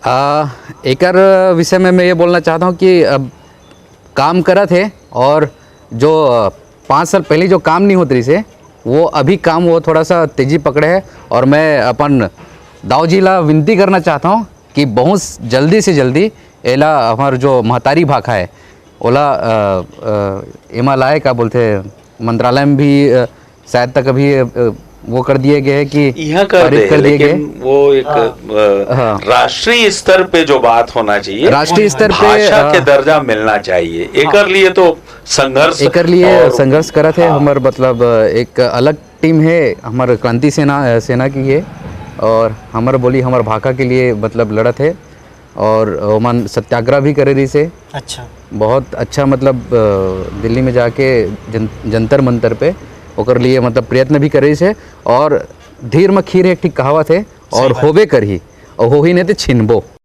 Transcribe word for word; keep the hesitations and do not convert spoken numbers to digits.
आ, एकर विषय में मैं ये बोलना चाहता हूँ कि अब काम करत हे और जो, अ, पाँच साल पहले जो काम नहीं होत रहिस हे, वो अभी काम वो थोड़ा सा तेजी पकड़े हे। और मैं अपन दाऊ जी ला विनती करना चाहता हूँ कि बहुत जल्दी से जल्दी एला हमार जो महतारी भाखा है, ओला, अ, अ, एमा लाए, का बोलथे, मंत्रालय में भी, अ, शायद तक अभी, अ, वो कर दिए गए हैं कि इहाँ कर पारित दे, कर दिए गए। लेकिन वो एक, हाँ। अ, हाँ। राष्ट्रीय स्तर पे जो बात होना चाहिए, राष्ट्रीय स्तर पे, भाषा अ, के दर्जा मिलना चाहिए। हाँ। एकर लिए तो संघर्ष एकर लिए और संघर्ष करत हे। हाँ। हमर मतलब, अ, एक अलग टीम है, हमर क्रांति सेना, अ, सेना की है, और हमर बोली हमर भाखा के लिए मतलब लड़त है, और ओमन सत्याग्रह भी करे रहिस हे। अच्छा। बहुत अच्छा, मतलब, अ, दिल्ली में जाके जन-, जंतर मंतर पे ओकर लिए, मतलब, प्रयत्न भी करे रहिस हे। और धीर म खीर एक ठीक कहावत हे, सही और बात। होबे करही, और होही नहीं तो छिनबो।